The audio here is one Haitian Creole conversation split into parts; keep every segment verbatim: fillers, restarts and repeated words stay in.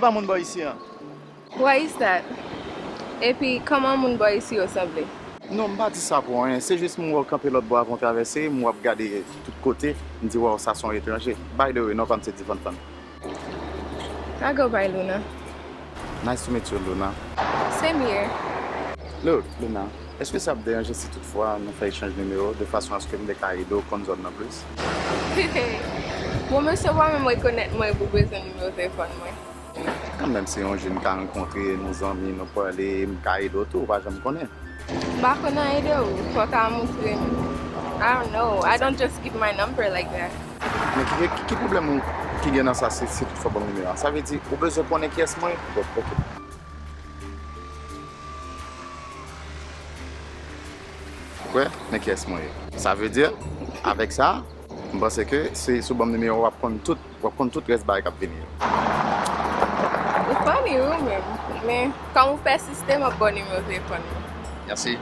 Kòman moun bò isi an? Why is that? Epi, kòman moun bò isi yo sanble? Non, m pa di sa pou anyen. Se jis m wè w kanpe lòt bò avè yon travèse, m wè w ap gade tout kote, m di, "Waw, sa se yon etranje." By the way, non pa m se Divan Fan. I go by Luna. Nice to meet you, Luna. Same here. Look, Luna, èske sa ap deranje si toutfwa nou fè echanj nimewo de fason aske m te ka ede w konn zòn nan plis? Bon, mesye pa menm rekonèt mwen pou bezwen nimewo telefòn mwen. Kanmenm, se yon jou n ka rankontre, nou zanmi, nou pale, m ka ede w tou, ou pa janm konnen. M pa konn ede w, fò w ka montre m. I don't know. I don't just give my number like that. Men ki, ki, ki pwoblèm ou ki gen nan sa si, si toutfwa ban m nimewo a? Sa vle di, ou bezwen konnen kiyès mwen? Bon, ok. Ou kwè? Men kiyès mwen ye. Sa vle di, avèk sa, m panse ke si, si w ban m nimewo a, w ap konn tout, w ap konn tout rès bagay k ap vini yo. Ou funny, wi, menm. Men, kòm ou pèsiste, m ap ba w nimewo telefòn mwen. Mèsi.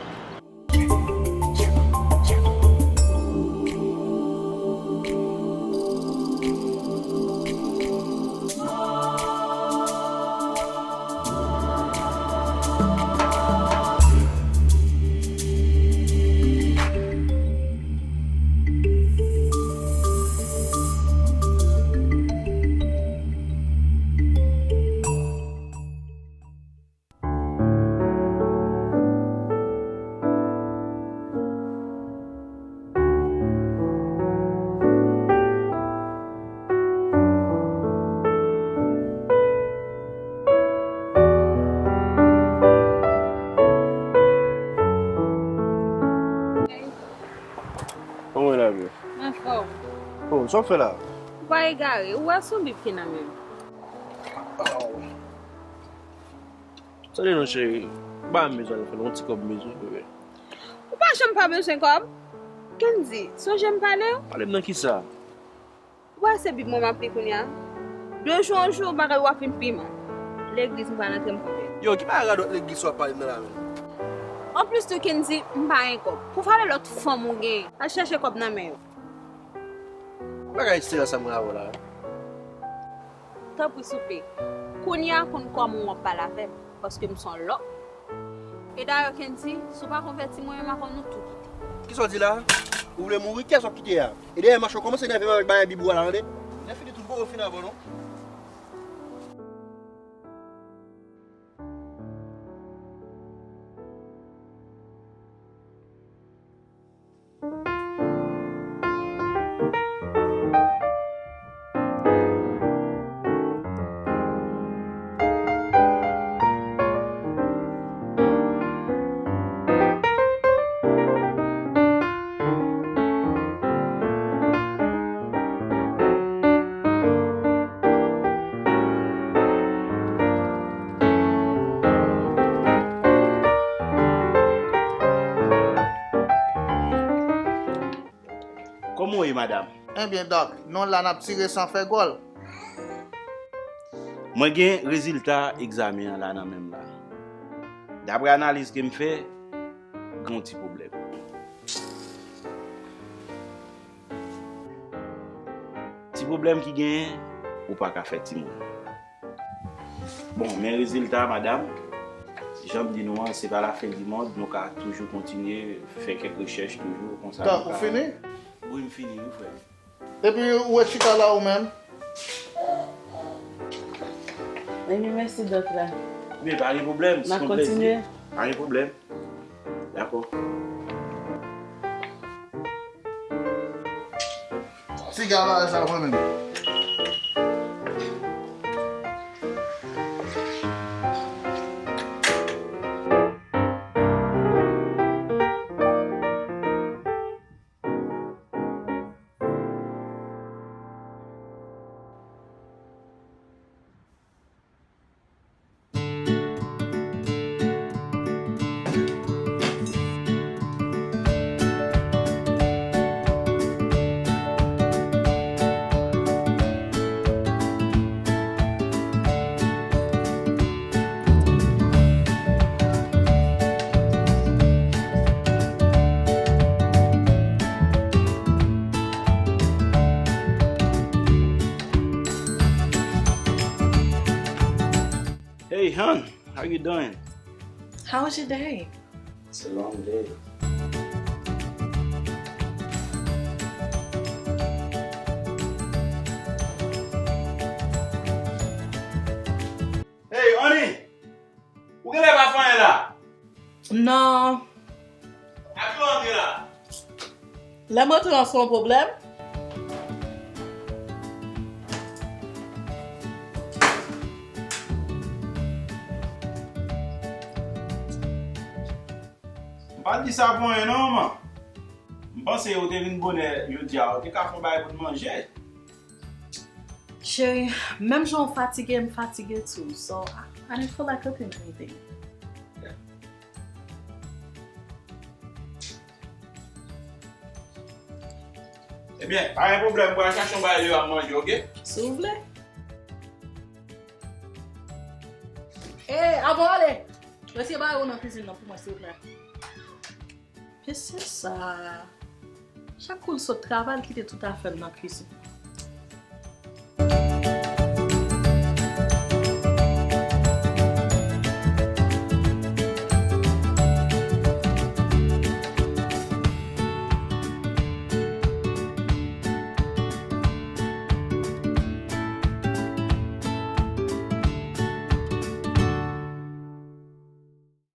Kòman w ye la, bro? Anfòm. Oh, sa w fè la? Ou pa egare, ou wè se yon bib ki nan men m. Tande non, cheri. Ba m bezwen fè yon ti kòb bezwen, bebe. Ou pa janm pa bezwen kòb. Kendy, sonje m pale w? Pale m nan kisa? Ou wè se bib mwen m ap li kounye a? De jou an jou, bagay yo ap vin pi mal. Legliz m pral antre m kanpe. Yo, ki bagay radòt legliz w ap pale m nan la menm? Anplis tou, Kendy, m pa gen kòb. Pou fale lòt fanm ou genyen, al chèche kòb nan men yo. Bagay silans sa mwen avè w la. Tanpri souple. Kounye a konn kòman w ap pale avè m, paske m se yon lòk. E dayè, Kendy, si w pa konvèti mwen menm avè w nou tou kite. Kisa w di la? Ou vle mouri? Kiyès w ap kite a? E dayè, mache w kòmanse nève m avèk bagay bib ou a la, tande? Lè fini tou, m poko fin avè w non. Kòman w ye, madanm? Ebyen, Dòk, nou la n ap tire san fè gòl. Mwen gen rezilta egzamen an la nan men m la. Daprè analiz ke m fè, gen yon ti pwoblèm. Ti pwoblèm ki genyen, ou pa ka fè timoun. Bon, men rezilta, madanm, jan m di nou an, se pa lafen di mond, nou ka toujou kontinye fè kèk rechèch toujou, konsa. Dòk, ou fini? Wi, m fini, wi, frè m. Epi ou ret chita la ou menm? Ebyen, mèsi dòk la. Men pa gen pwoblèm, se yon plèzi. Pa gen pwoblèm. Dakò. Siga bagay sa mwen menm. John, how you doing? How was your day? It's a long day. Hey, Oni! Ou genlè pa fè anyen la? Non. Ak yo antre la? Lè m antre an se yon pwoblèm. M pa t di sa pou anyen non, manman. M panse ou te vin bonè jodi a, ou te ka fè yon bagay pou n manje. Cheri, menm jan w fatige, m fatige tou. So, I, I didn't feel like cooking anything. Ebyen, pa gen pwoblèm, mwen al chache yon bagay deyò a manje, oke? Si w vle. Ey, avan w ale, retire bagay ou nan kwizin nan pou mwen, silvouplè. Mesye sa, chak kou l sot travay, l kite tout afè l nan kwizin.